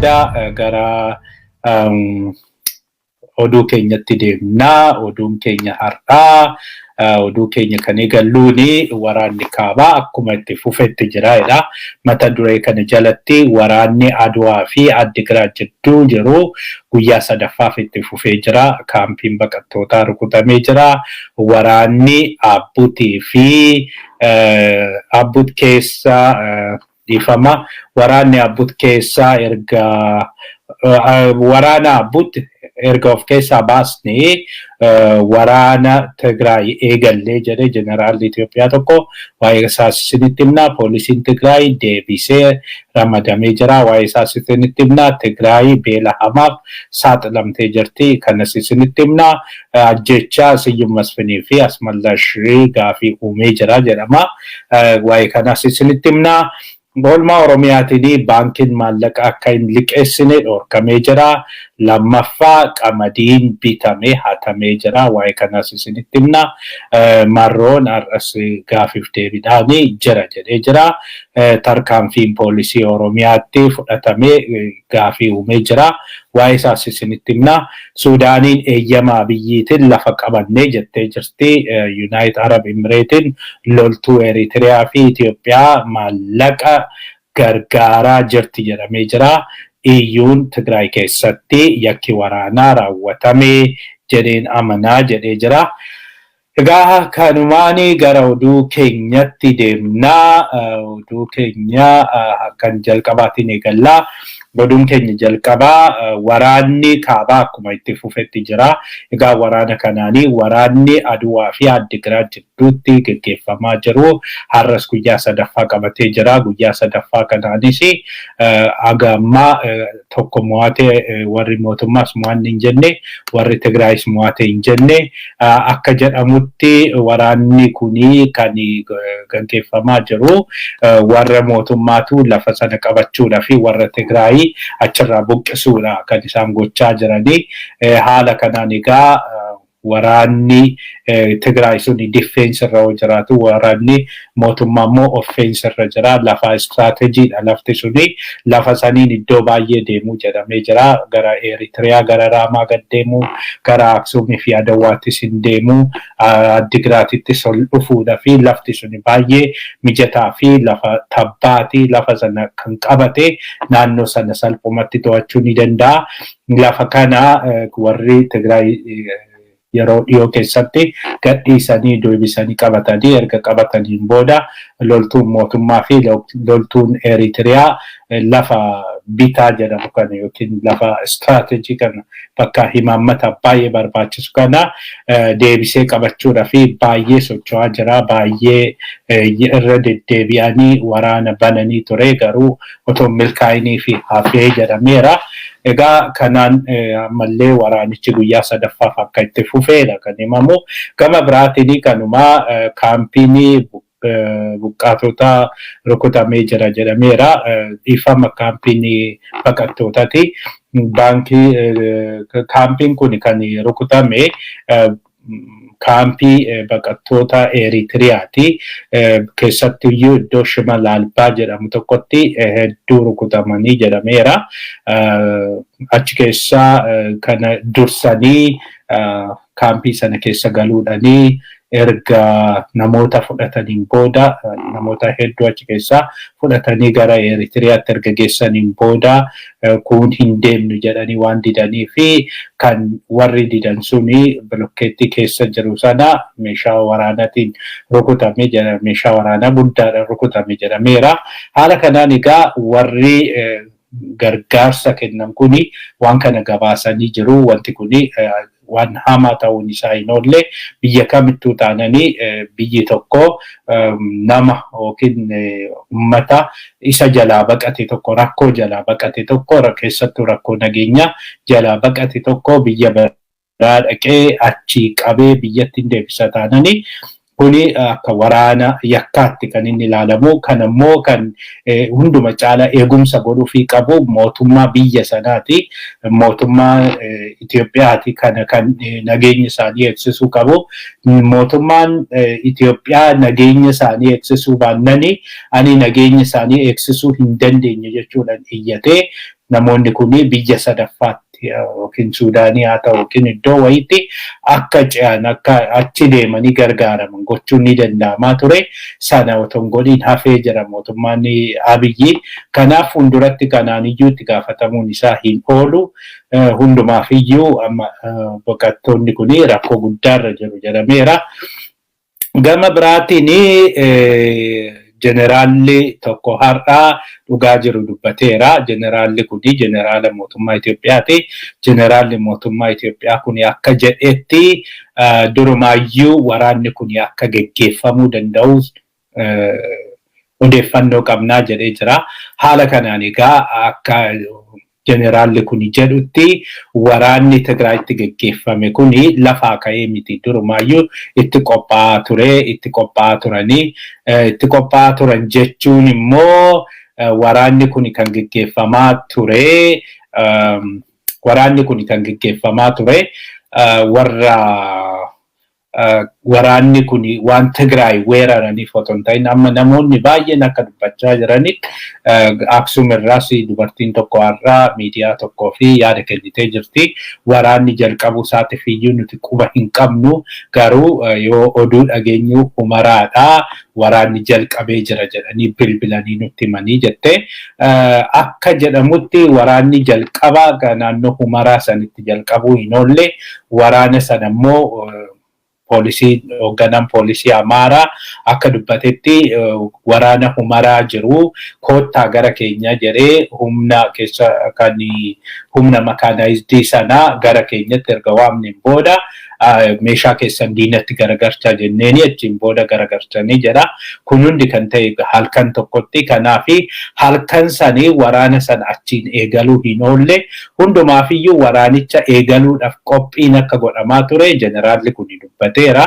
booda gara oduu keenyatti deemnaa. Oduun keenya har'aa, oduu keenya kan eegalluuni waraanni kaabaa akkuma itti fufetti jira jedha. Mata duree kana jalatti waraanni Adwaa fi Addigiraat jidduu jiru guyyaa sadaffaaf itti fufee jira. Kaampiin baqattootaa rukutamee jira. Waraanni Abbutii fi Abbut keessa, dhiifama, waraanni Abbut keessaa erga waraana Abbut erga of keessaa baasnee waraana Tigraay eegallee jedhe jeneraalli Itoophiyaa tokko. Waa'ee isaas isinitti himna. Poolisiin Tigraay deebisee ramadamee jira. Waa'ee isaas isinitti himna. Tigraay beela hamaaf saaxilamtee jirti. Kanas isinitti himna. Ajjechaa Siyyum Masfinii fi Asmallash gaafii uumee jira jedhama. Waa'ee kanas isinitti himna. Oolmaa Oromiyaatiin baankiin maallaqa akka hin liqeessine dhorkamee jira. Lammaffaa, qamadiin bitamee hatamee jira. Waa'ee kanas isinitti himna. Marroon har'as gaafiif deebiidhaan jira jedhee jira. Tarkaanfiin poolisii Oromiyaatti fudhatamee gaafii uumee jira. Waa'ee isaas isinitti himna. Suudaaniin eeyyama Abiyyiitiin lafa qabannee jettee jirti. United Arab Emirateiin loltuu Eritiriyaa fi Itoophiyaa maallaqa gargaaraa jirti jedhamee jira. EU'n Tigraay keessatti yakki waraanaa raawwatame jedheen amanaa jedhee jira. Egaa kanumaan gara oduu keenyatti deemnaa. Oduu keenya kan jalqabaatiin eegallaa. Oduun keenya jalqabaa waraanni kaabaa akkuma itti fufetti jira. Egaa waraana kanaanii waraanni Aduwaa fi Addigiraat jidduutti geggeeffamaa jiru. Har'as guyyaa sadaffaa qabatee jira. Guyyaa sadaffaa kanaanis haga ammaa tokko mo'atee, warri mootummaas mo'anni hin jenne, warri Tigraayis mo'ate hin jenne. Akka jedhamutti waraanni kuni kan gaggeeffamaa jiru warra mootummaatu lafa sana qabachuudha fi warra Tigraayii achirraa buqqisuudha kan isaan gochaa jiranii. Haala kanaan egaa waraanni Tigraay sun defense irra yoo jiraatu, waraanni mootummaa immoo offense irra jira. Lafa istiraatejiidha lafti suni. Lafa saniin iddoo baay'ee deemuu jedhamee jira. Gara Eritiriyaa, gara Raamaa gad deemuu, gara Aksuumii fi Adawaattis hin deemuu, Addigiraatittis ol dhufuudha fi lafti suni baay'ee mijataa fi lafa tabbaati. Lafa sana kan qabate naannoo sana salphumatti to'achuu ni danda'a. Lafa kana warri Tigraay yeroo dhiyoo keessatti gadhiisanii deebisanii qabatanii, erga qabataniin booda loltuun mootummaa fi loltuun Eritiriyaa lafa bitaa jedhamu kana yookiin lafa istiraateejii kana, bakka himaammata baay'ee barbaachisu kana deebisee qabachuudhaa fi baay'ee socho'aa jira. Baay'ee irra deddeebi'anii waraana bananii ture, garuu otoo milkaa'inii fi hafee jedhameera. Egaa kanaan ammallee waraanichi guyyaa sadaffaaf akka itti fufeedha kan himamu. Gama biraatiin kanumaa kaampiin buqqaatota rukutamee jira jedhameera. Dhiifama, kaampiin baqattootaati. Baankii kaampiin kun kan rukutame kaampii baqattoota Eritiriyaati. Keessattuyyuu iddoo Shimalaalbaa jedhamu tokkotti hedduu rukutamanii jedhameera. Achi keessaa kana dursanii kaampii sana keessa galuudhanii erga namoota fudhataniin booda, namoota hedduu achi keessaa fudhatanii gara Eritiriyaatti erga geessaniin booda, kun hin deemnu jedhanii waan didanii fi kan warri didan suni bilokkeettii keessa jiru sana meeshaa waraanaatiin rukutame, meeshaa waraanaa guddaadhaan rukutame jedhameera. Haala kanaan egaa warri gargaarsa kennan kuni waan kana gabaasanii jiru. Wanti kuni waan hamaa ta'uun isaa hin oolle. Biyya kamittuu taananii biyyi tokko nama yookiin ummata isa jalaa baqate tokko, rakkoo jalaa baqate tokko, keessattuu rakkoo nageenyaa jalaa baqate tokko biyya biraa dhaqee achii qabee biyyatti hin deebisa taananii Kuni akka waraana yakkaatti kan inni ilaalamu. Kan ammoo kan hunduma caalaa eegumsa godhuufii qabu mootummaa biyya sanaati. Mootummaa Itoophiyaati kana kan nageenya isaanii eegsisuu qabu. Mootummaan Itoophiyaa nageenya isaanii eegsisuu baannani ani nageenya isaanii eegsisuu hin dandeenye jechuudhaan iyyatee, namoonni kun biyya sadaffaatti yookiin Suudaanii haa ta'u yookiin iddoo wayiitti akka ce'an, akka achi deemanii gargaaraman gochuun ni danda'amaa ture. Sana otoo hin godhiin hafee jira mootummaan Abiyyi. Kanaaf fuulduratti kanaan iyyuu itti gaafatamuun isaa hin oolu. Hundumaaf iyyuu amma baqattoonni kun rakkoo guddaarra jiru jedhameera. Gama biraatiin jeneraalli tokko har'aa dhugaa jiru dubbateera. Jeneraalli kuni jeneraala mootummaa Itoophiyaati. Jeneraalli mootummaa Itoophiyaa kuni akka jedhetti, durumaayyuu waraanni kuni akka geggeeffamuu danda'u odeeffannoo qabnaa jedhee jira. Haala kanaan egaa akka jeneraalli kuni jedhutti, waraanni Tigraayitti geggeeffame kuni lafaa ka'ee miti, durumaayyuu itti qophaa'aa ture, itti qophaa'aa turanii. Itti qophaa'aa turan jechuun immoo waraanni kuni kan geggeeffamaa ture waraanni kuni kan geggeeffamaa ture warra waraanni kun waan Tigraay weeraraniif otoo hin ta'in, amma namoonni baay'een akka dubbachaa jiranitti, Aksum irraas dubartiin tokko har'aa miidiyaa tokkoo fi yaada kennitee jirti. Waraanni jalqabuu isaatiif iyyuu nuti quba hin qabnu, garuu yoo oduu dhageenyu Humaraadhaa waraanni jalqabee jira jedhanii bilbilanii nutti himanii jette. Akka jedhamutti waraanni jalqabaa naannoo Humaraa sanitti jalqabuu hin oolle. Waraana sana immoo poolisii, hoogganaan poolisii Amaaraa akka dubbatetti, waraana Humaraa jiru koottaa gara keenya jedhee humna keessa kan humna mechanized sanaa gara keenyatti erga waamneen booda, meeshaa keessan diinatti garagarchaa jenneeni achiin booda garagarchanii jedha. Kun hundi kan ta'e halkan tokkotti. Kanaafi halkan sanii waraana sana achiin eegaluu hin oolle. Hundumaafiyyuu waraanicha eegaluudhaaf qophiin akka godhamaa ture jeneraalli kun dubbateera.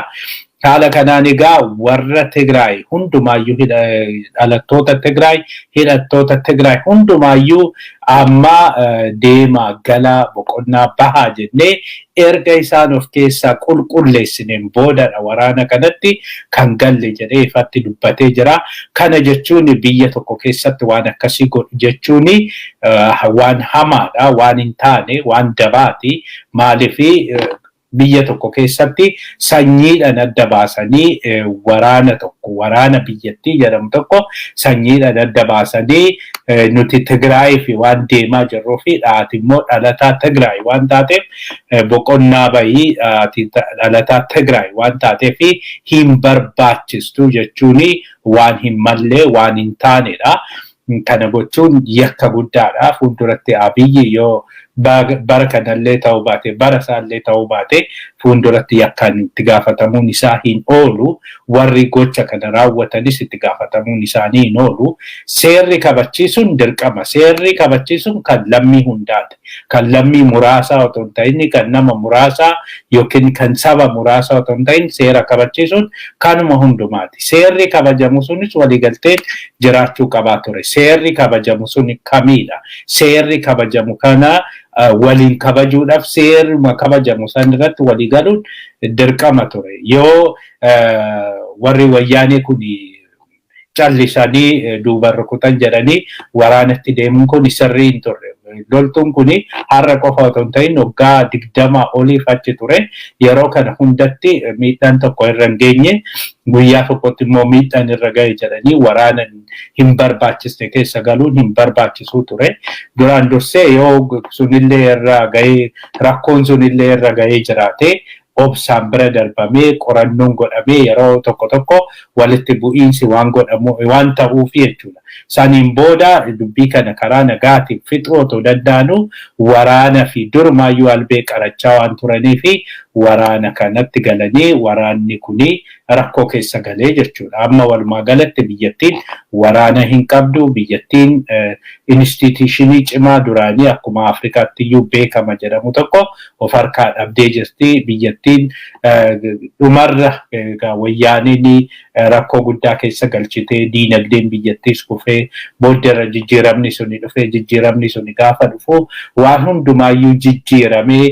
Haala kanaan egaa warra Tigraay hundumaayyuu, dhalattoota Tigraay, hidhattoota Tigraay hundumaayyuu amma deemaa gala boqonnaa bahaa jennee erga isaan of keessaa qulqulleessineen boodadha waraana kanatti kan galle jedhee ifatti dubbatee jira. Kana jechuun biyya tokko keessatti waan akkasii godhu jechuun waan hamaadha, waan hin taane, waan dabaati. Maaliif, biyya tokko keessatti sanyiidhaan adda baasanii waraana tokko, waraana biyyattii jedhamu tokko sanyiidhaan adda baasanii, nuti Tigraay fi waan deemaa jirruu fi ati immoo dhalataa Tigraay waan taateef boqonnaa bahii, ati dhalataa Tigraay waan taateef hin barbaachistu jechuun waan hin mallee, waan hin taanedha. Kana gochuun yakka guddaadha. Fuulduratti Abiyyi yoo bara kanallee ta'uu baate, bara isaallee ta'uu baate, fuulduratti yakkaan itti gaafatamuun isaa hin oolu. Warri gocha kana raawwatanis itti gaafatamuun isaanii hin oolu. Seerri kabachiisuun dirqama. Seerri kabachiisuun kan lammii hundaati. Kan lammii muraasaa otoo hin ta'in, kan nama muraasaa yookiin kan saba muraasaa otoo hin ta'in, seera kabachiisuun kanuma hundumaati. Seerri kabajamu sunis waliigalteen jiraachuu qabaa ture. Seerri kabajamu sun kamiidha? Seerri kabajamu kana waliin kabajuudhaaf seeruma kabajamu san irratti walii galuun dirqama ture. Yoo warri Wayyaanee kun callisanii duuba rukutan jedhanii waraanatti deemuun kun sirrii hin turre. Loltuun kun har'a qofa otoo hin ta'in waggaa 20 oliif achi ture. Yeroo kana hundatti miidhaan tokko irra hin geenye. Guyyaa tokkotti immoo miidhaan irra gahe jedhanii waraana hin barbaachisne keessa galuun hin barbaachisuu ture. Duraan dursee yoo sunillee irra gahee, rakkoon sunillee irra gahee jiraate, obsaan bira darbamee qorannoon godhamee yeroo tokko tokko walitti bu'iinsi waan godhamu waan ta'uufi jechuudha. Saniin booda dubbii kana karaa nagaatiin fixuu otoo danda'anu waraana fi durumaayyuu albee qarachaa waan turanii fi waraana kanatti galanii waraanni kuni rakkoo keessa galee jechuudha. Amma walumaa galatti biyyattiin waraana hin qabdu. Biyyattiin institution cimaa duraanii akkuma Afrikaatti iyyuu beekama jedhamu tokko of harkaa dhabdee jirti. Biyyattiin dhumarra Wayyaaniin rakkoo guddaa keessa galchitee, diinagdeen biyyattiis kufee, booddeerra jijjiiramni suni dhufee, jijjiiramni suni gaafa dhufu waan hundumaayyuu jijjiiramee,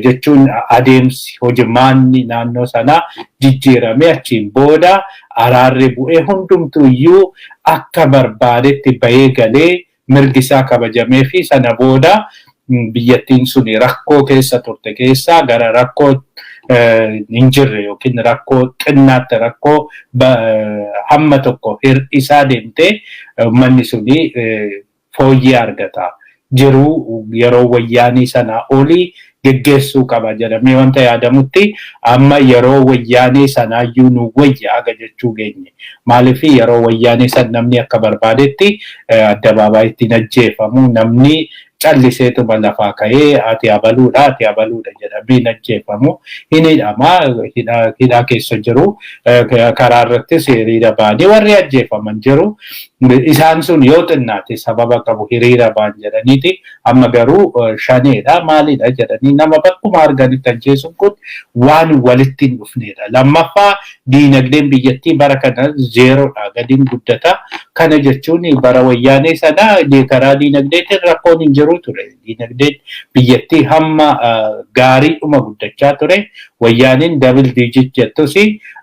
jechuun adeemsi hojimaanni naannoo sanaa jijjiiramee, achiin booda araarri bu'ee, hundumtuu iyyuu akka barbaadetti bahee galee, mirgi isaa kabajamee fi sana booda biyyattiin suni rakkoo keessa turte keessaa gara rakkoo hin jirre yookiin rakkoo xinnaatti, rakkoo hamma tokko hir'isaa deemtee uummanni suni fooyyee argata. Jiruu yeroo Wayyaanii sanaa olii geggeessuu qaba jedhamee wanta yaadamutti amma yeroo Wayyaanii sanaayyuu nu wayya aga jechuu geenye. Maaliif? Yeroo Wayyaanii san namni akka barbaadetti addabaabaayyitti hin ajjeefamu, namni calliseetuma lafaa ka'ee ati abaluudha, ati abaluudha jedhamee hin ajjeefamu, hin hidhama, hidhaa keessa jiru, karaa irrattis hiriira ba'anii warri ajjeefaman jiru. Isaan sun yoo xinnaate sababa qabu hiriira ba'an jedhaniiti. Amma garuu shaneedha, maalidha jedhanii nama bakkuma arganitti ajjeesuun kun waan walitti hin dhufnedha. Lammaffaa, diinagdeen biyyattii bara kana zeeroodha gadiin guddata. Kana jechuun bara Wayyaanee sana karaa diinagdeetiin rakkoon hin jiru ture. Diinagdeen biyyattii hamma gaariidhuma guddachaa ture. Wayyaaniin double digit jettus,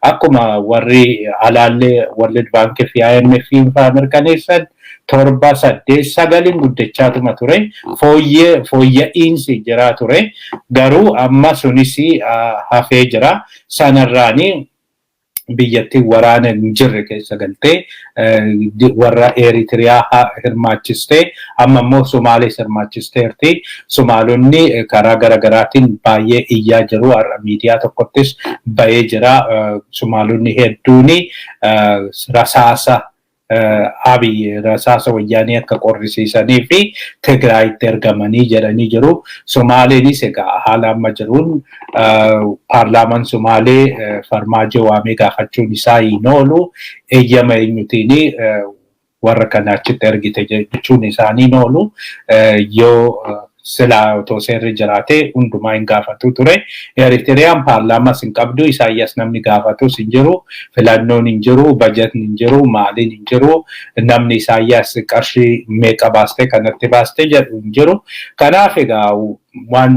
akkuma warri alaallee World Bank fi IMF fa'aa mirkaneessan, 7, 8, 9n guddachaatuma ture. Fooyya'insi jira ture. Garuu amma sunis hafee jira. Sanarraanii biyyattiin waraana hin jirre keessa galtee, warra Eritiriyaa hirmaachistee, amma immoo Somaalees hirmaachisteerti. Somaalonni karaa garaagaraatiin baay'ee iyyaa jiru. Har'a miidiyaa tokkottis bahee jira. Somaalonni hedduun rasaasa Abiy, rasaasa Wayyaanii akka qorrisiisanii fi Tigraayitti ergamanii jedhanii jiru. Somaaleenis egaa haala amma jiruun paarlaamaan Somaalee Farmaajoo waamee gaafachuun isaa hin oolu. Eeyyama eenyutiin warra kana achitti ergite jechuun isaanii hin oolu. Yoo silaa otoo seerri jiraate hundumaa hin gaafatu ture. Eritiriyaan paarlaamaas hin qabdu, Isaayyaas namni gaafatus hin jiru, filannoon hin jiru, bajetni hin jiru, maaliin hin jiru, namni Isaayyaas qarshii meeqa baaste, kanatti baaste jedhu hin jiru. Kanaaf egaa waan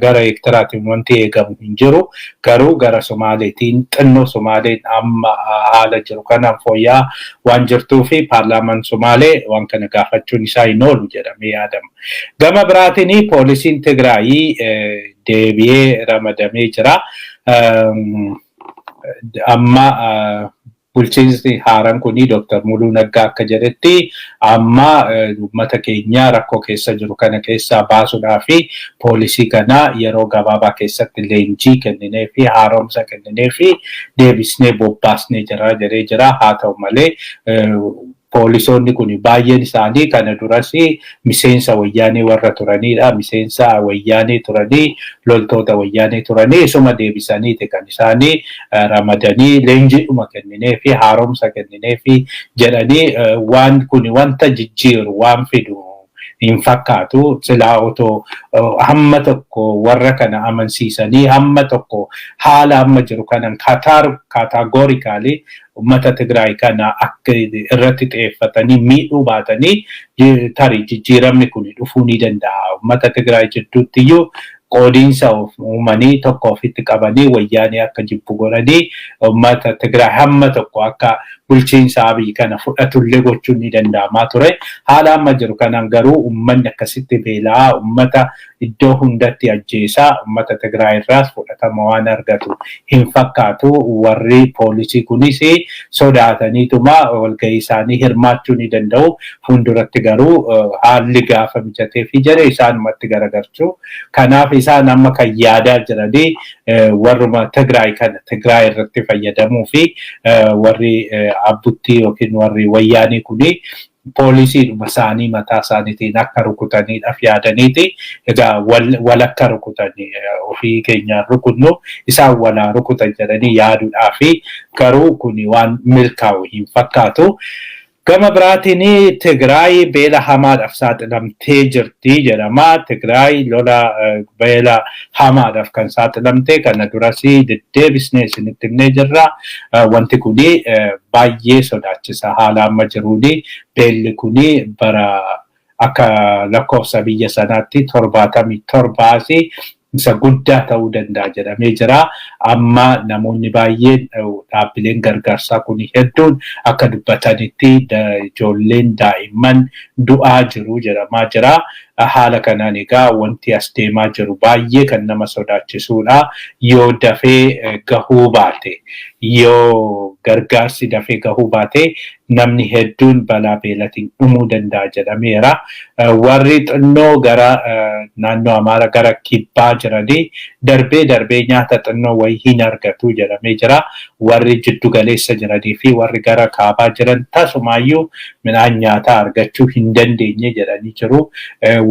gara Eertiraatiin wanti eegamu hin jiru. Garuu gara Somaaleetiin xinnoo Somaaleen amma haala jiru kanaan fooyya'aa waan jirtuu fi paarlaamaan Somaalee waan kana gaafachuun isaa hin oolu jedhamee yaadama. Gama biraatiin poolisiin Tigraayii deebi'ee ramadamee jira. Amma bulchiinsi haaraan kuni, Dr. Muluu Naggaa akka jedhetti, amma uummata keenya rakkoo keessa jiru kana keessaa baasuudhaa fi poolisii kana yeroo gabaabaa keessatti leenjii kenninee fi haaromsa kenninee fi deebisnee bobbaasnee jira jedhee jira. Haa ta'u malee poolisoonni kun baay'een isaanii kana duras miseensa Wayyaanee warra turanidha. Miseensa Wayyaanee turanii, loltoota Wayyaanee turanii, isuma deebisaniiti kan isaanii ramadanii leenjiidhuma kenninee fi haaromsa kenninee fi jedhanii. Waan kun wanta jijjiiru waan fidu hin fakkaatu. Silaa otoo hamma tokko warra kana amansiisanii, hamma tokko haala amma jiru kanan categorically uummata Tigraay kana akka irratti xiyyeeffatanii miidhuu baatanii, tarii jijjiiramni kun dhufuu ni danda'a. Uummata Tigraay jidduutti iyyuu qoodiinsa uumanii, tokko ofitti qabanii, Wayyaanee akka jibbu godhanii, uummata Tigraay hamma tokko akka bulchiinsa Abiy kana fudhatullee gochuun ni danda'amaa ture. Haala amma jiru kanaan garuu uummanni akkasitti beela'aa, uummata iddoo hundatti ajjeesaa, uummata Tigraay irraas fudhatama waan argatu hin fakkaatu. Warri poolisii kunis sodaataniituma walgahii isaanii hirmaachuu ni danda'u. Fuulduratti garuu haalli gaafa mijatee fi jedhe isaanumatti garagarchuu. Kanaaf Isaan amma kan yaadaa jiranii warruma Tigraay kana Tigraay irratti fayyadamuu fi warri abbuttii yookiin warri wayyaanii kuni poolisiidhuma isaanii mataa isaaniitiin akka rukutaniidhaaf yaadaniiti. Egaa walakka rukutanii, ofii keenyaan rukunnu, isaan walaa rukutan jedhanii yaaduudhaa fi garuu kuni waan milkaa'u hin fakkaatu. Gama biraatiin Tigraay beela hamaadhaaf saaxilamtee jirti jedhama. Tigraay lola beela hamaadhaaf kan saaxilamte kana duras deddeebisnee isinitti himnee jirra. Wanti kuni baay'ee sodaachisa haala amma jiruuni. Beelli kuni bara akka lakkoofsa biyya sanaatti 77 isa guddaa ta'uu danda'a jedhamee jira. Amma namoonni baay'een, dhaabbileen gargaarsaa kun hedduun akka dubbatanitti, ijoolleen daa'imman du'aa jiru jedhamaa jira. Haala kanaan egaa wanti as deemaa jiru baay'ee kan nama sodaachisuudha. Yoo dafee gahuu baate, yoo gargaarsi dafee gahuu baate, namni hedduun balaa beelatiin dhumuu danda'a jedhameera. Warri xinnoo gara naannoo Amaaraa gara kibbaa jiranii darbee darbee nyaata xinnoo wayii hin argatu jedhamee jira. Warri jiddu galeessa jiranii fi warri gara kaabaa jiran tasumaayyuu midhaan nyaataa argachuu hin dandeenye jedhanii jiru.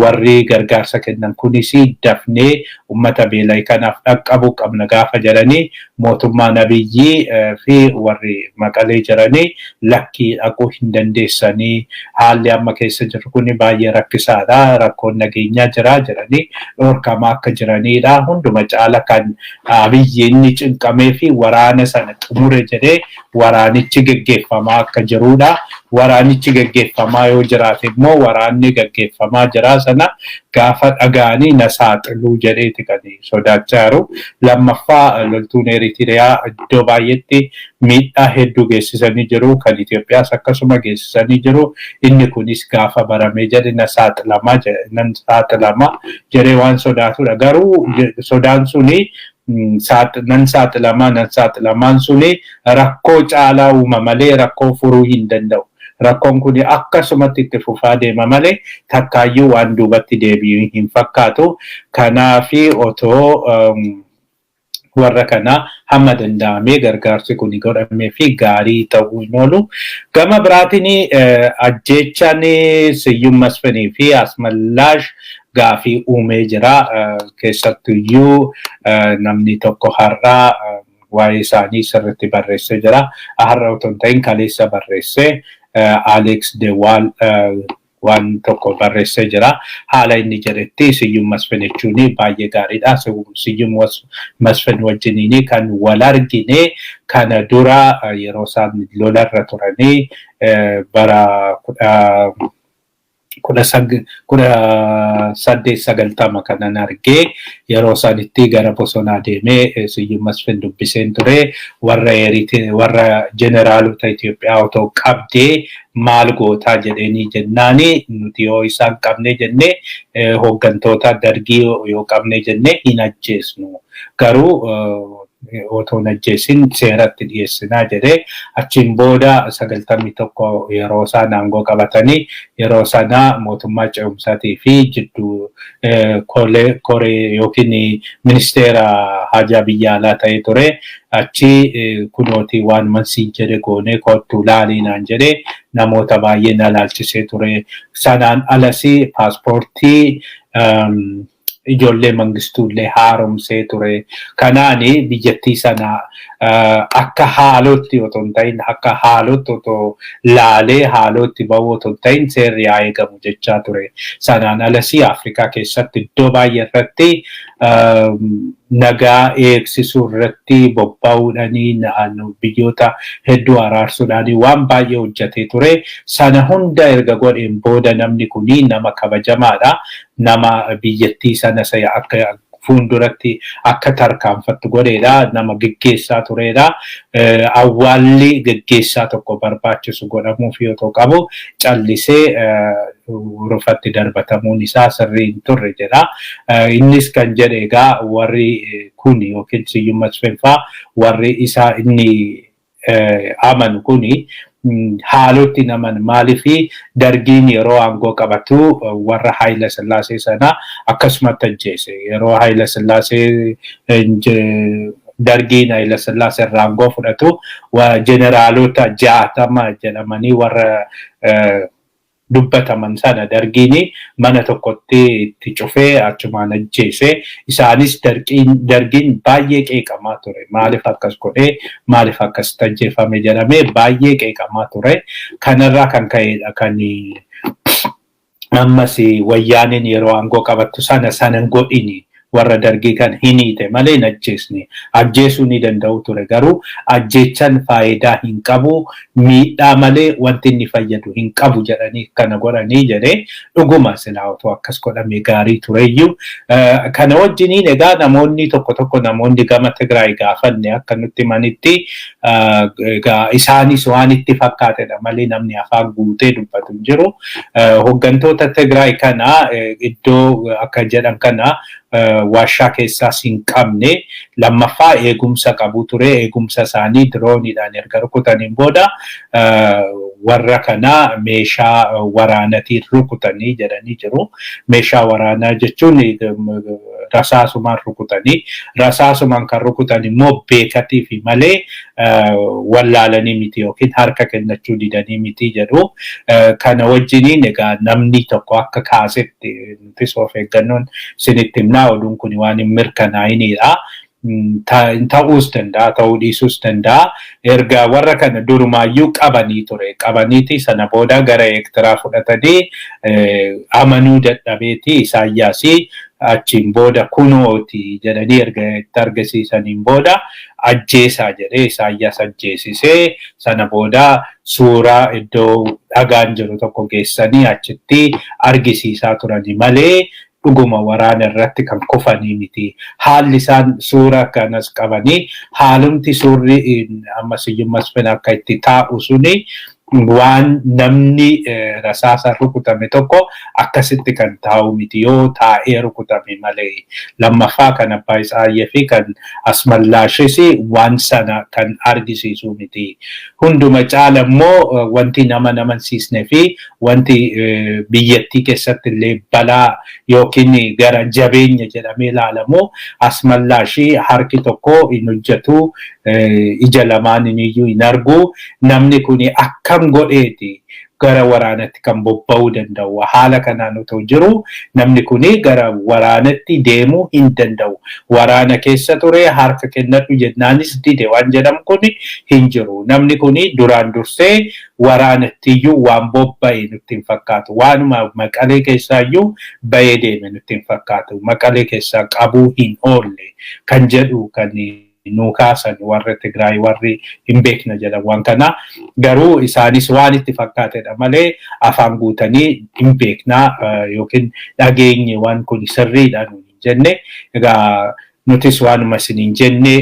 Warri gargaarsa kennan kunis dafnee uummata beela'e kanaaf dhaqqabuu qabna gaafa jedhanii, mootummaan Abiyyii fi warri Maqalee jiranii lakkii, dhaquu hin dandeessanii, haalli amma keessa jiru kun baay'ee rakkisaadha, rakkoon nageenyaa jira jedhanii dhorkamaa akka jiranidha. Hunduma caala kan Abiyyi inni cinqamee fi waraana sana xumure jedhee waraanichi geggeeffamaa akka jirudha. Waraanichi geggeeffamaa yoo jiraate immoo, waraanni geggeeffamaa jira sana gaafa dhaga'anii na saaxiluu jedheeti kan sodaachaa jiru. Lammaffaa, loltuun Eritiriyaa iddoo baay'eetti miidhaa hedduu geessisanii jiru. Kan Itoophiyaas akkasuma geessisanii jiru. Inni kunis gaafa baramee jedhe na saaxilamaa, nan saaxilama jedhee waan sodaatudha. Garuu sodaan suni, nan saaxilamaa, nan saaxilamaan suni rakkoo caalaa uuma malee rakkoo furuu hin danda'u. Rakkoon kun akkasumatti itti fufaa deema malee takkaayyuu waan duubatti deebi'u hin fakkaatu. Kanaafi otoo warra kana hamma danda'amee gargaarsi kun godhamee fi gaarii ta'uu hin oolu. Gama biraatiin ajjeechaan Siyyum Masfinii fi Asmallaash gaafii uumee jira. Keessattuyyuu namni tokko har'aa waa'ee isaanii sirriitti barreessee jira. Har'a otoo hin ta'in kaleessa barreessee, Alex de Waal waan tokko barreessee jira. Haala inni jedhetti Siyyum Masfin jechuun baay'ee gaariidha. Siyyum Masfin wajjiniin kan wal argine kana dura yeroo isaan lolarra turanii bara 1890 kanan argee, yeroo isaanitti gara bosonaa deemee Siyyum Masfin dubbiseen ture. Warra jeneraalota Itoophiyaa otoo qabdee maal gootaa jedheenii jennaani, nuti yoo isaan qabne jennee, hooggantoota dargii yoo qabne jennee, hin ajjeesnu, garuu otoo hin ajjeesin seeratti dhiyeessinaa jedhee. Achiin booda 91 yeroo isaan aangoo qabatanii, yeroo sana mootummaa ce'umsaatii fi jidduu koree yookiin ministeera haajaa biyya alaa ta'ee ture. Achi kunooti waan mansiin jedhe goonee, kottu laalii naan jedhe, namoota baay'ee na laalchisee ture. Sanaan alas paaspoortii ijoollee Mangistuullee haaromsee ture. Kanaani biyyattii sana akka haalootti otoo hin ta'in, akka haalootti otoo laalee haalootti bahuu otoo hin ta'in, seerri haa eegamu jechaa ture. Sanaan alas Afrikaa keessatti iddoo baay'ee irratti nagaa eegsisuu irratti bobba'uudhaanii, biyyoota hedduu araarsuudhaanii waan baay'ee hojjetee ture. Sana hunda erga godheen booda namni kuni nama kabajamaadha. Nama biyyattii sana akka fuulduratti akka tarkaanfattu godheedha. Nama geggeessaa turedha. Awwaalli geggeessaa tokko barbaachisu godhamuuf yoo ta'u qabu, callisee rufatti darbatamuun isaa sirrii hin turre jedha. Innis kan jedhe egaa warri kun yookiin Siyyum Masfin fa'aa warri isaa inni amanu kuni haalootti naman. Maaliifi Dargiin yeroo aangoo qabatu warra Haayila Sillaasee sana akkasumatti ajjeese. Yeroo Haayila Sillaasee, Dargiin Haayila Sillaasee irraa aangoo fudhatu, jeneraalota 60 jedhamanii warra dubbataman sana Dargiin mana tokkotti itti cufee achumaan ajjeese. Isaanis Dargiin baay'ee qeeqamaa ture. Maaliif akkas godhee, maaliif akkasitti ajjeefame jedhamee baay'ee qeeqamaa ture. Kanarraa kan ka'edha kan ammas Wayyaaniin yeroo aangoo qabattu sana sanan godhini, warra Dargii kan hin hiite malee hin ajjeesne. Ajjeesuu ni danda'u ture, garuu ajjeechan faayidaa hin qabu, miidhaa malee wanti inni fayyadu hin qabu jedhanii kana godhanii jedhee. Dhuguma silaa otoo akkas godhame gaarii tureyyuu. Kana wajjiniin egaa namoonni tokko tokko, namoonni gama Tigraay gaafanne akka nutti himanitti, egaa isaanis waan itti fakkaatedha malee namni afaan guutee dubbatu hin jiru. Hooggantoota Tigraay kana iddoo akka jedhan kana warshaa keessaas hin qabne. Lammaffaa eegumsa qabu ture. Eegumsa isaanii dirooniidhaan erga rukutaniin booda warra kana meeshaa waraanatiin rukutanii jedhanii jiru. Meeshaa waraanaa jechuun rasaasumaan rukutanii, rasaasumaan kan rukutan immoo beekatii fi malee wallaalanii miti yookiin harka kennachuu didanii miti jedhu. Kana wajjiniin egaa namni tokko akka kaasetti, nutis of eeggannoon isinitti himnaa, oduun kun waan hin mirkanaa'inidha. Ta'uus danda'a, ta'uu dhiisuus danda'a. Erga warra kana durumaayyuu qabanii ture. Qabaniiti sana booda gara Eertiraa fudhatanii amanuu dadhabeeti Isaayyaasii achiin booda kunooti jedhanii erga itti argisiisaniin booda ajjeesaa jedhee Isaayyaas ajjeesisee, sana booda suuraa iddoo dhagaan jiru tokko geessanii achitti argisiisaa turani malee dhuguma waraana irratti kan kufanii miti. Haalli isaan suura kanas qabanii, haalumti suurri amma Siyyum Masfin akka itti taa'u suni waan namni rasaasa rukutame tokko akkasitti kan taa'u miti yoo taa'ee rukutame malee. Lammaffaa kan Abbaa Isaayyee fi kan Asmallaashis waan sana kan argisiisu miti. Hunduma caala immoo wanti nama namansiisne fi wanti biyyattii keessatti illee balaa yookiin gara jabeenya jedhamee ilaalamu, Asmallaashii harki tokko hin hojjetu, ija lamaan iyyuu hin argu. Namni kun akkam godheeti gara waraanatti kan bobba'uu danda'u? Haala kanaan otoo jiru namni kun gara waraanatti deemuu hin danda'u. Waraana keessa ture, harka kennadhu jennaanis dide waan jedhamu kun hin jiru. Namni kun duraan dursee waraanattiyyuu waan bobba'e nutti hin fakkaatu. Waanuma Maqalee keessaayyuu bahee deeme nutti hin fakkaatu. Maqalee keessaa qabuu hin oolle kan jedhu kan nuu kaasan warra Tigraay, warri hin beekna jedhan waan kana. Garuu isaanis waan itti fakkaatedha malee afaan guutanii hin beeknaa yookiin dhageenye, waan kun sirriidha nuun hin jenne. Egaa nutis waanuma isin hin jenne,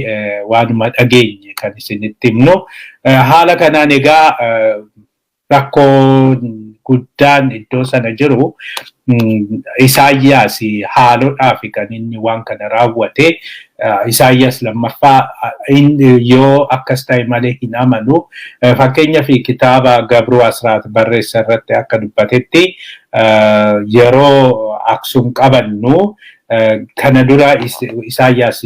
waanuma dhageenye kan isinitti himnu. Haala kanaan egaa rakkoo guddaan iddoo sana jiru, Isaayyaas haaloodhaaf kan inni waan kana raawwate. Isaayyaas lammaffaa yoo akkas ta'e malee hin amanu. Fakkeenyaaf kitaaba Gabruu Asraat barreessa irratti akka dubbatetti, yeroo Aksum qabannu kana dura Isaayyaas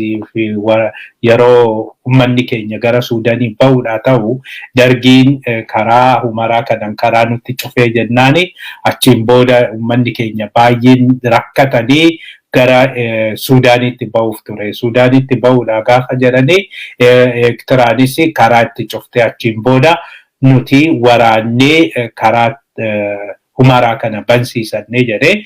yeroo uummanni keenya gara Suudaanii bahuudhaa ta'u, Dargiin karaa Humaraa kanan karaa nutti cufee jennaani, achiin booda uummanni keenya baay'een rakkatanii gara Suudaaniitti bahuuf ture. Suudaaniitti bahuudhaa gaafa jedhanii Eertiraanis karaa itti cuftee, achiin booda nuti waraannee karaa Humaraa kana bansiisannee jedhee,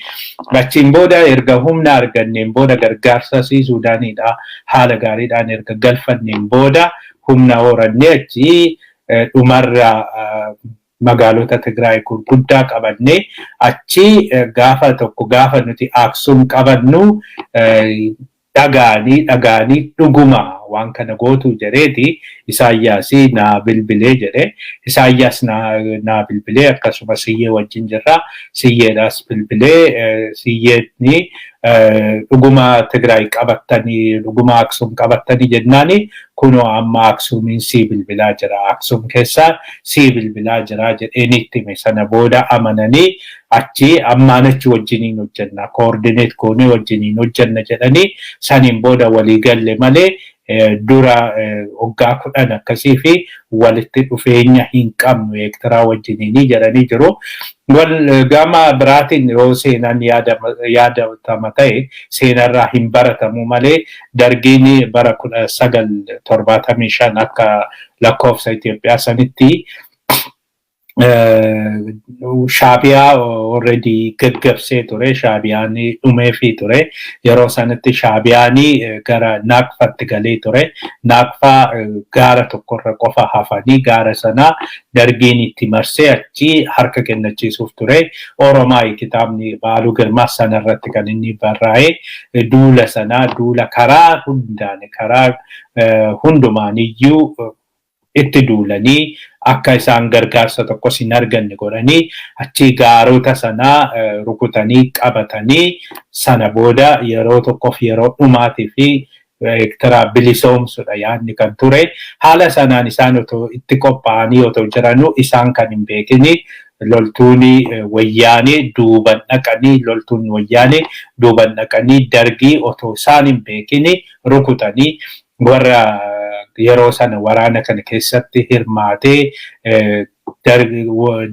achiin booda erga humna arganneen booda, gargaarsa Suudaaniidhaa haala gaariidhaan erga galfanneen booda, humna horannee achi dhumarra magaalota Tigraay gurguddaa qabannee, achi gaafa tokko gaafa nuti Aksum qabannu dhagaanii dhagaanii dhuguma Waan kana gootu jedheeti Isaayyaas naa bilbilee jedhe. Isaayyaas naa bilbilee, akkasuma Siyyee wajjin jirra. Siyyeedhaas bilbilee, Siyyeetni dhuguma Tigraay qabattanii, dhuguma Aksum qabattanii jennaani, kunoo amma Aksuumiin sii bilbilaa jira, Aksum keessaa sii bilbilaa jira jedheen itti hime. Sana booda amananii achi ammaan achi wajjiniin hojjenna, coordinate goonee wajjiniin hojjenna jedhanii, saniin booda walii galle malee dura waggaa 10 akkasii fi walitti dhufeenya hin qabnu Eertiraa wajjiniinii jedhanii jiru. Wal gama biraatiin yoo seenaan yaadatama ta'e, seenarraa hin baratamu malee, Dargiin bara 1975 akka lakkoofsa Itoophiyaa sanitti Shaabiyaa already gaggabsee ture. Shaabiyaan dhumeefii ture. Yeroo sanatti Shaabiyaan gara Naaqfatti galee ture. Naaqfaa gaara tokkorra qofa hafanii, gaara sanaa Dargiin itti marsee achi harka kennachiisuuf ture. Oromaayi kitaabni Baaluu Girmaa sanarratti kan inni barraa'e, duula sanaa, duula karaa hundaan, karaa hundumaaniyyuu itti duulanii akka isaan gargaarsa tokkos hin arganne godhanii, achi gaarota sanaa rukutanii qabatanii, sana booda yeroo tokkoof yeroo dhumaatii fi Eertiraa bilisoomsudha yaadni kan ture. Haala sanaan isaan otoo itti qophaa'anii otoo jiranuu, isaan kan hin beekini loltuun Wayyaanee duuban dhaqanii, loltuun Wayyaanee duuban dhaqanii Dargii otoo isaan hin beekini rukutanii, warra yeroo sana waraana kana keessatti hirmaatee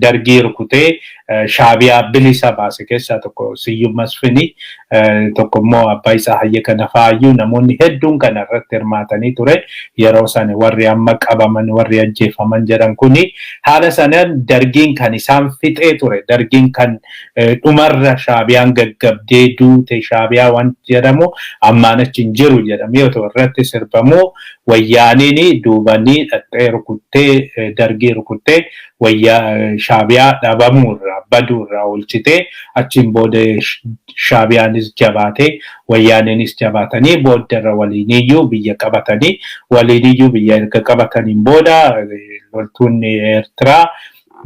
Dargii rukutee Shaabiyaa bilisa baase keessaa tokko Siyyum Masfini, tokko immoo Abbaa Tsahayyee kana fa'aayyuu, namoonni hedduun kana irratti hirmaatanii ture. Yeroo sana warri amma qabaman, warri ajjeefaman jedhan kuni, haala sanaan Dargiin kan isaan fixee ture. Dargiin kan dhumarra Shaabiyaan gaggabdee duute, Shaabiyaa waan jedhamu ammaan achi hin jiru jedhamee otoo irratti sirbamu, Wayyaaniin duubanii dhaqxee rukuttee, Dargii rukuttee, wayyaa Shaabiyaa dhabamuurraa, baduurraa oolchitee, achiin booda Shaabiyaanis jabaatee Wayyaaniinis jabaatanii, booddarra waliiniyyuu biyya qabatanii. Waliiniyyuu biyya erga qabataniin booda loltuun Eertiraa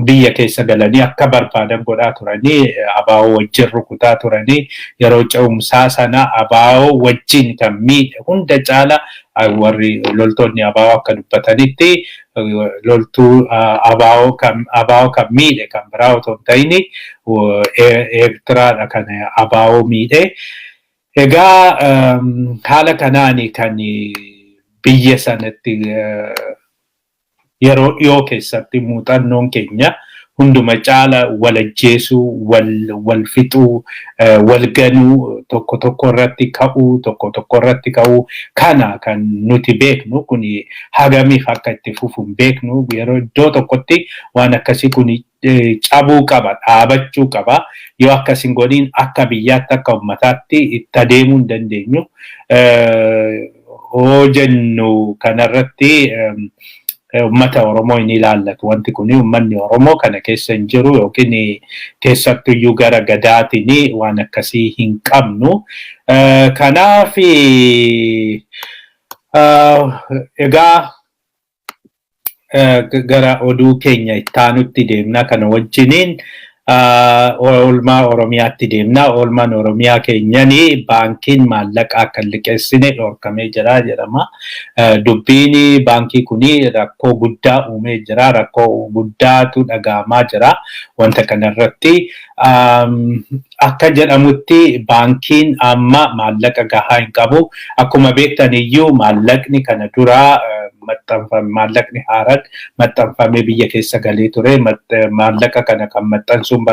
biyya keessa galanii akka barbaadan godhaa turanii, ABO wajjin rukutaa turanii. Yeroo ce'umsaa sana ABO wajjin kan miidhe hunda caala, warri loltoonni ABO akka dubbatanitti, loltuu ABO kan miidhe kan biraa otoo hin ta'in Eertiraadha kan ABO miidhe. Egaa haala kanaan kan biyya sanatti yeroo dhiyoo keessatti muuxannoon keenya hunduma caala wal ajjeesuu, wal fixuu, wal ganuu, tokko tokko irratti ka'uu, tokko tokko irratti ka'uu kana kan nuti beeknu. Kun hagamiif akka itti fufu hin beeknu. Yeroo iddoo tokkotti waan akkasii kun cabuu qaba, dhaabachuu qaba. Yoo akkas hin godhin akka biyyaatti, akka ummataatti itti adeemuu hin dandeenyu. Hoo jennu kanarratti ummata Oromoo hin ilaallatu. Wanti kun uummanni Oromoo kana keessa hin jiru yookiin keessattuyyuu gara Gadaatiin waan akkasii hin qabnu. Kanaaf egaa gara oduu keenya ittaanutti deemna. Kana wajjiniin oolmaa Oromiyaatti deemna. Oolmaan Oromiyaa keenyanii baankiin maallaqa akka hin liqeessine dhorkamee jira jedhama. Dubbiin baankii kuni rakkoo guddaa uumee jira. Rakkoo guddaatu dhaga'amaa jira. Wanta kanarratti akka jedhamutti baankiin amma maallaqa gahaa hin qabu. Akkuma beektan iyyuu maallaqni kana duraa maxxanfame, maallaqni haaraan maxxanfamee biyya keessa galee ture. Maallaqa kana kan maxxansuun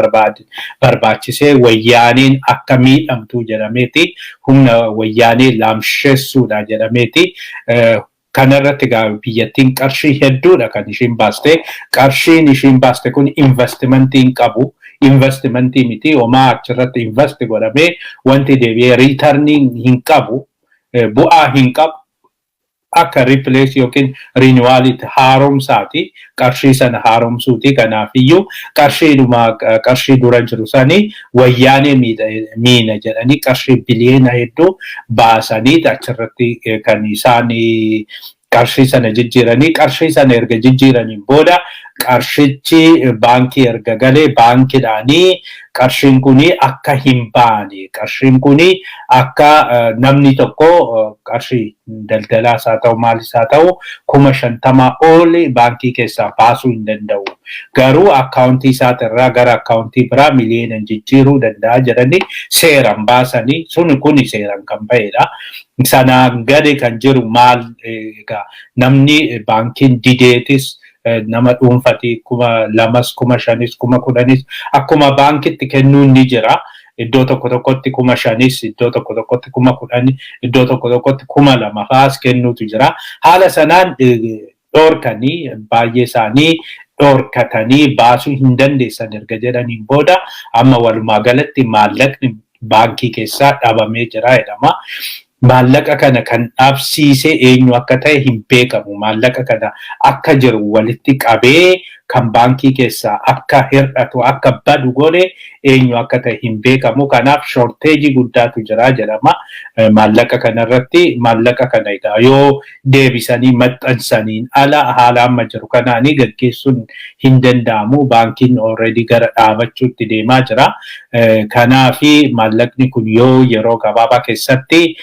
barbaachisee Wayyaaniin akka miidhamtuu jedhameeti, humna Wayyaanii laamsheessuudha jedhameeti. Kanarratti egaa biyyattiin qarshii hedduudha kan ishiin baaste. Qarshiin ishiin baaste kun investimentii hin qabu. Investimentii miti, homaa achirratti invest godhamee wanti deebi'ee returnii hin qabu. Bu'aa hin qabu. Akka replace yookiin renewalitti haaromsaati. Qarshii sana haaromsuuti. Kanaafiyyuu qarshiidhuma qarshii dura jiru sanii Wayyaanee miina jedhanii qarshii biliyeena hedduu baasanii achirratti kan isaan qarshii sana jijjiiranii. Qarshii sana erga jijjiiraniin booda, qarshichi baankii erga galee, baankiidhaanii qarshiin kuni akka hin baane, qarshiin kuni akka namni tokko qarshii daldalaas haa ta'u, maalis haa ta'u, 50,000 ol baankii keessaa baasuu hin danda'u. Garuu akkaawuntii isaatirraa gara akkaawuntii biraa miliyoonaan jijjiiruu danda'a jedhanii seeraan baasanii, suni kuni seeraan kan ba'edha. Sanaan gadi kan jiru maal egaa, namni baankiin dideetis nama dhuunfatii 2,000s, 5,000s, 10,000s akkuma baankitti kennuun ni jira. Iddoo tokko tokkotti 5,000s, iddoo tokko tokkotti 10,000, iddoo tokko tokkotti 2,000 fa'aas kennuutu jira. Haala sanaan dhoorkanii, baay'ee isaanii dhoorkatanii, baasuu hin dandeessan erga jedhaniin booda, amma walumaa galatti maallaqni baankii keessaa dhabamee jira jedhama. Maallaqa kana kan dhabsiise eenyu akka ta'e hin beekamu. Maallaqa kana akka jiru walitti qabee kan baankii keessaa akka hir'atu, akka badu godhe eenyu akka ta'e hin beekamu. Kanaaf shortage guddaatu jira jedhama. Maallaqa kanarratti, maallaqa kana egaa yoo deebisanii maxxansaniin ala haala amma jiru kanaanii gaggeessuun hin danda'amu. Baankiin already gara dhaabachuutti deemaa jira. Kanaafi maallaqni kun yoo yeroo gabaabaa keessatti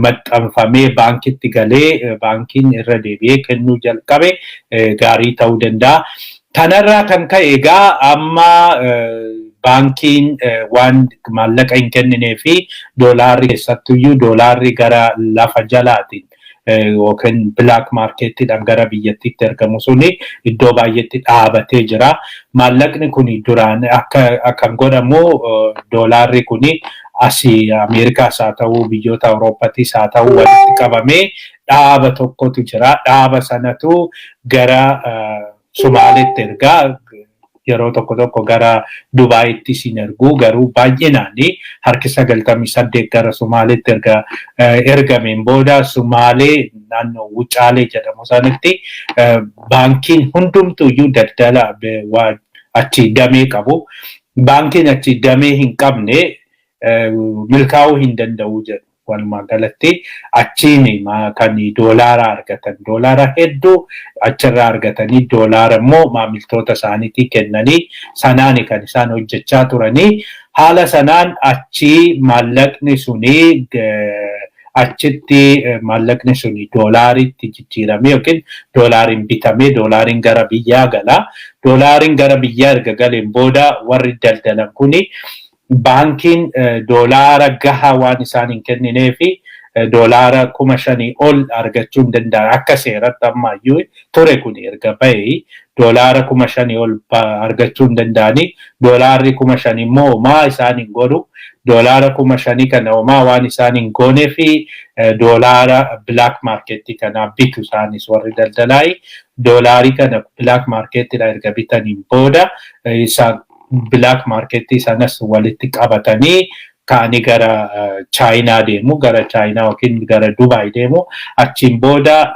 maxxanfamee baankitti galee, baankiin irra deebi'ee kennuu jalqabe, gaarii ta'uu danda'a. Kanarraa kan ka'e egaa amma baankiin waan maallaqa hin kenninee fi doolaarri, keessattuyyuu doolaarri gara lafa jalaatiin yookiin black marketiidhaan gara biyyattiitti ergamu suni iddoo baay'eetti dhaabatee jira. Maallaqni kun duraan akka kan godhamu, doolaarri kun asii Ameerikaas haa ta'u, biyyoota Awurooppaattis haa ta'u, walitti qabamee dhaaba tokkotu jira. Dhaaba sanatu gara Sumaaleetti ergaa, yeroo tokko tokko gara Dubaayittis hin ergu, garuu baay'inaan harki 98 gara Sumaaleetti erga ergameen booda, Sumaalee naannoo Wucaalee jedhamu sanatti baankiin hundumtuyyuu daldala achi damee qabu. Baankiin achi damee hin qabne milkaa'uu hin danda'u jedhu. Walumaa galatti achiin kan doolaara argatan, doolaara hedduu achirraa argatanii, doolaara immoo maamiltoota isaaniitii kennanii, sanaan kan isaan hojjechaa turanii. Haala sanaan achii maallaqni suni, achitti maallaqni suni doolaaritti jijjiiramee yookiin doolaariin bitamee, doolaariin gara biyyaa gala. Doolaariin gara biyyaa erga galeen booda, warri daldalan kuni baankiin doolaara gahaa waan isaan hin kenninee fi doolaara 5,000 ol argachuu hin danda'an. Akka seeratti ammayyuu ture kun erga bahee doolaara 5,000 ol argachuu hin danda'anii. Doolaarri 5,000 immoo homaa isaan hin godhu. Doolaara 5,000 kana homaa waan isaan hin goonee fi doolaara black marketii kanaa bitu. Isaanis warri daldalaayi doolaarii kana black marketiidha erga bitaniin booda, isa black marketii sanas walitti qabatanii ka'anii gara Chaayinaa deemu, gara Chaayinaa yookiin gara Dubaay deemu. Achiin booda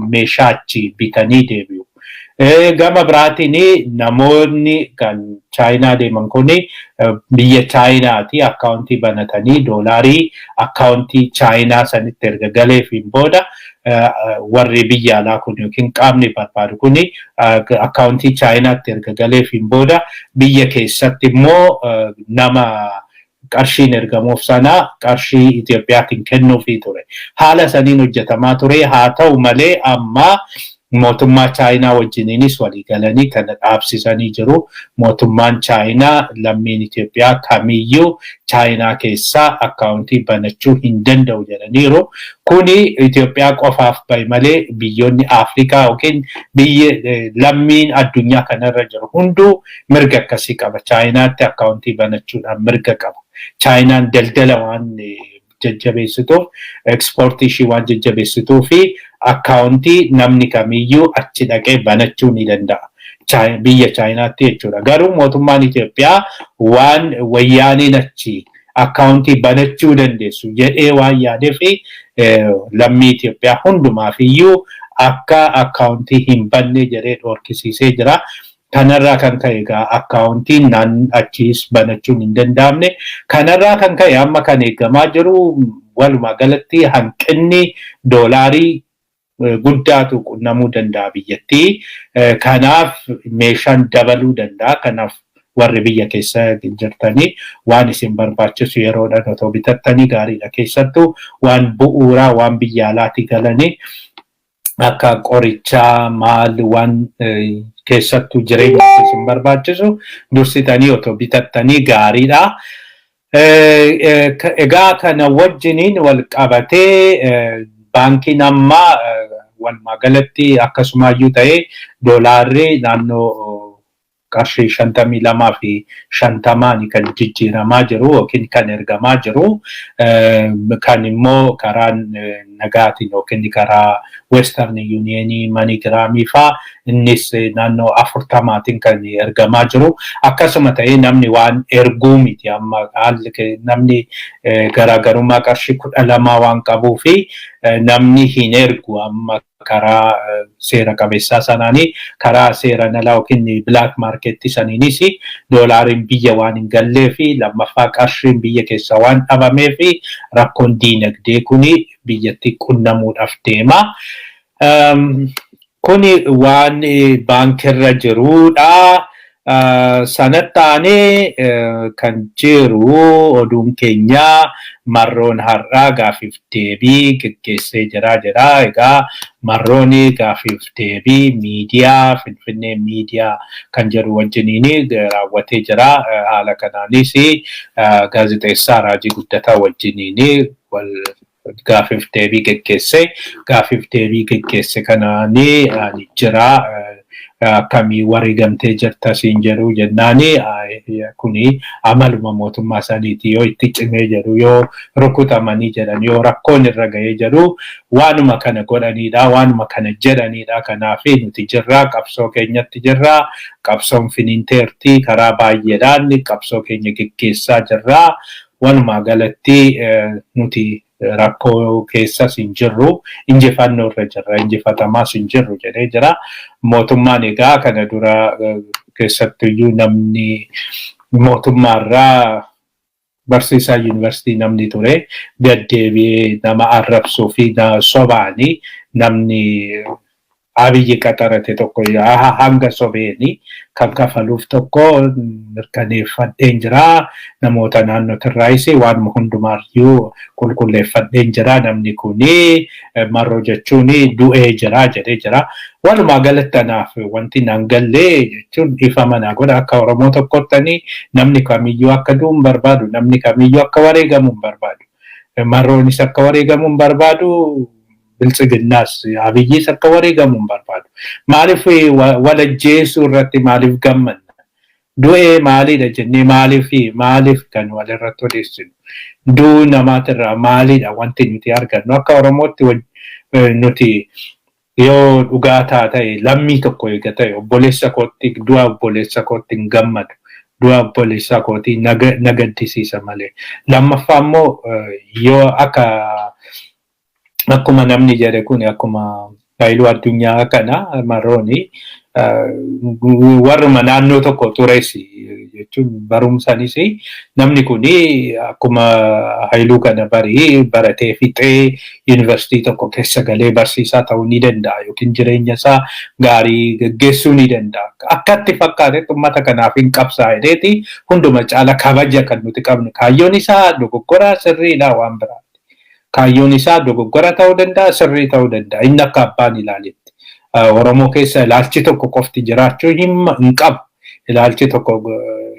meeshaa achi bitanii deebi'u. Gama biraatiin namoonni kan Chaayinaa deeman kuni biyya Chaayinaati akkaawuntii banatanii, doolaarii akkaawuntii Chaayinaa sanitti erga galeefiin booda, warri biyya alaa kun yookiin qaamni barbaadu kuni akkaawuntii Chaayinaatti erga galeefiin booda, biyya keessatti immoo nama qarshiin ergamuuf sana qarshii Itoophiyaatiin kennuufii ture. Haala saniin hojjetamaa ture. Haa ta'u malee amma mootummaa Chaayinaa wajjiniinis walii galanii kana dhaabsisanii jiru. Mootummaan Chaayinaa lammiin Itoophiyaa kamiyyuu Chaayinaa keessaa akkaawuntii banachuu hin danda'u jedhaniiru. Kuni Itoophiyaa qofaaf bahe malee biyyoonni Afrikaa yookiin biyyi lammiin addunyaa kanarra jiru hunduu mirga akkasii qaba. Chaayinaatti akkaawuntii banachuudhaan mirga qaba. Chaayinaan daldala waan jajjabeessituuf, ekspoortii ishii waan jajjabeessituu fi akkaawuntii namni kamiyyuu achi dhaqee banachuu ni danda'a. Biyya Chaayinaatti jechuudha. Garuu mootummaan Itoophiyaa waan Wayyaaniin achi Akkaawuntii banachuu dandeessu jedhee waan yaadee fi lammii Itoophiyaa hundumaaf iyyuu akka akkaawuntii hin banne jedhee dhorkisiisee jira. Kanarraa kan ka'e egaa akkaawuntiin naan achiis banachuun hin danda'amne. Kanarraa kan ka'e amma kan eegamaa jiru walumaa galatti hanqinni doolaarii guddaatu qunnamuu danda'a biyyattii. Kanaaf meeshaan dabaluu danda'a. Kanaaf warri biyya keessa jirtanii waan isin barbaachisu yeroodhaan otoo bitattanii gaariidha. Keessattuu waan bu'uuraa, waan biyya alaatii galanii, akka qorichaa maal, waan keessattuu jireenya isin barbaachisu dursitanii otoo bitattanii gaariidha. Egaa kana wajjiniin wal qabatee baankiin ammaa walumaa galatti akkasumaayyuu ta'ee doolaarri naannoo qarshii 52.50n kan jijjiiramaa jiru yookiin kan ergamaa jiru, kan immoo karaa nagaatiin yookiin karaa Western Unionii, MoneyGramii faa, innis naannoo 40n kan ergamaa jiru. Akkasuma ta'ee namni waan erguu miti. Amma haalli namni garaagarummaa qarshii 12 waan qabuu fi namni hin ergu amma karaa seera qabeessaa sanaanii. Karaa seeraan alaa yookiin black marketti saniinis doolaariin biyya waan hin gallee fi lammaffaa qarshiin biyya keessa waan dhabamee fi rakkoon diinagdee kuni biyyatti qunnamuudhaaf deema. Kuni waan baankirra jirudha. Sanatti aanee kan jiru oduun keenya Marroon har'aa gaafiif deebii geggeessee jira jedha. Egaa Marroon gaafiif deebii miidiyaa Finfinnee Miidiyaa kan jedhu wajjiniin raawwatee jira. Haala kanaanis gaazexeessaa Raajii Guddataa wajjiniin wal gaafiif deebii geggeesse. Gaafiif deebii geggeesse kanaanii ani jira. Akkamii wareegamtee jirta siin jedhu jennaani, kuni amaluma mootummaa saniiti, yoo itti cimee jedhu, yoo rukutamanii jedhan, yoo rakkoon irra gahee jedhu, waanuma kana godhanidha, waanuma kana jedhanidha. Kanaaf nuti jirraa, qabsoo keenyatti jirraa, qabsoon finiinteerti, karaa baay'eedhaan qabsoo keenya geggeessaa jirraa, walumaa galatti nuti rakkoo keessas hin jirru, injifannoo irra jirra, injifatamaas hin jirru jedhee jira. Mootummaan egaa kana dura keessattuyyuu namni mootummaarraa barsiisaa yuunivarsiitii namni ture gaddeebi'ee nama arrabsuu fi sobaanii namni Abiyyi qaxarate tokko hanga sobeeni kan kafaluuf tokko mirkaneeffadheen jira. Namoota naannoo Tirraayis waanuma hundumaayyuu qulqulleeffadheen jira. Namni kuni Marroo jechuun du'ee jira jedhee jira. Walumaa galatti anaaf wanti naan gallee jechuun, ifa manaa godha, akka Oromoo tokkottanii namni kamiyyuu akka du'u hin barbaadu. Namni kamiyyuu akka wareegamu hin barbaadu. Marroonis akka wareegamu hin barbaadu. Biltsiginnaas Abiyyis akka wareegamu hin barbaadu. Maaliif walajjeesuu irratti maaliif gammanna? Du'ee maalidha jennee maaliif kan walirratti odeessinu? Du'uu namaatirraa maalidha wanti nuti argannu? Akka Oromootti nuti yoo dhugaa ta'e, lammii tokko eega ta'e, obboleessa kootti, du'a obboleessa kootti hin gammadu. Du'a obboleessa kootii na gaddisiisa malee. Lammaffaa immoo yoo akka akkuma namni jedhe kun, akkuma Haayiluu Addunyaa kana, Marrooni warruma naannoo tokko tures jechuun barumsanis namni kun akkuma Haayiluu kana barii baratee fixee yuunivarsiitii tokko keessa galee barsiisaa ta'uu ni danda'a yookiin jireenya isaa gaarii geggeessuu ni danda'a. Akkatti fakkaatetti uummata kanaaf hin qabsaa'eeti hunduma caala kabaja kan nuti qabnu. Kaayyoon isaa dogoggora, sirriidha, waan biraati. Kaayyoon isaa dogoggora ta'uu danda'a, sirrii ta'uu danda'a. Inni akka abbaan ilaaletti. Oromoo keessa ilaalchi tokko qofti jiraachuu hin qabu. Ilaalchi tokko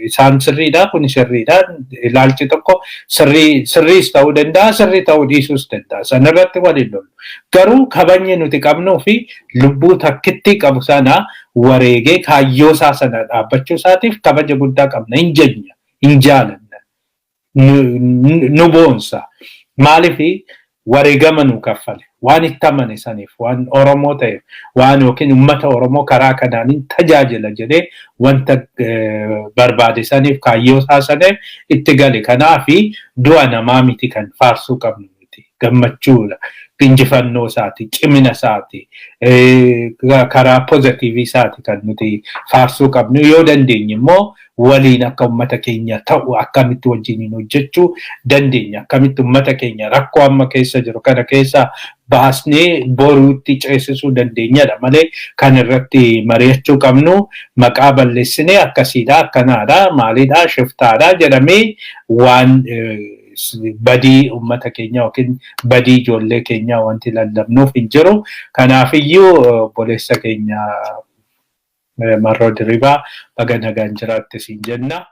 isaan sirriidha, kun sirriidha. Ilaalchi tokko sirrii sirriis ta'uu danda'a, sirrii ta'uu dhiisuus danda'a. Sanarratti waliin lollu. Garuu kabajni nuti qabnuu fi lubbuu takkitti qabu sana wareegee kaayyoo isaa sana dhaabbachuu isaatiif kabaja guddaa qabna. Hin jenya, hin jaalanna. Nu boonsa. Maaliif wareegama nu kaffale? Waan itti amane saniif, waan Oromoo ta'eef, waan yookiin uummata Oromoo karaa kanaan tajaajila jedhee wanta barbaade saniif, kaayyoo isaa saniif itti gale. Kanaafi du'a namaa miti kan faarsuu qabnu miti. Gammachuudha. Injifannoo isaati, cimina isaati, karaa positive isaati kan nuti faarsuu qabnu. Yoo dandeenye immoo waliin akka uummata keenya ta'u akkamitti wajjiniin hojjechuu dandeenya, akkamitti uummata keenya rakkoo amma keessa jiru kana keessa baasnee boruutti ceesisuu dandeenyadha malee kan irratti mari'achuu qabnu maqaa balleessinee akkasiidha, akkanaadha, maalidha, shiftaadha jedhamee waan badii uummata keenya yookiin badii ijoollee keenyaa wanti lallabnuuf hin jiru. Kanaafiyyuu obboleessa keenya Marroo Dirribaa, baga nagaan jiraatte siin jenna.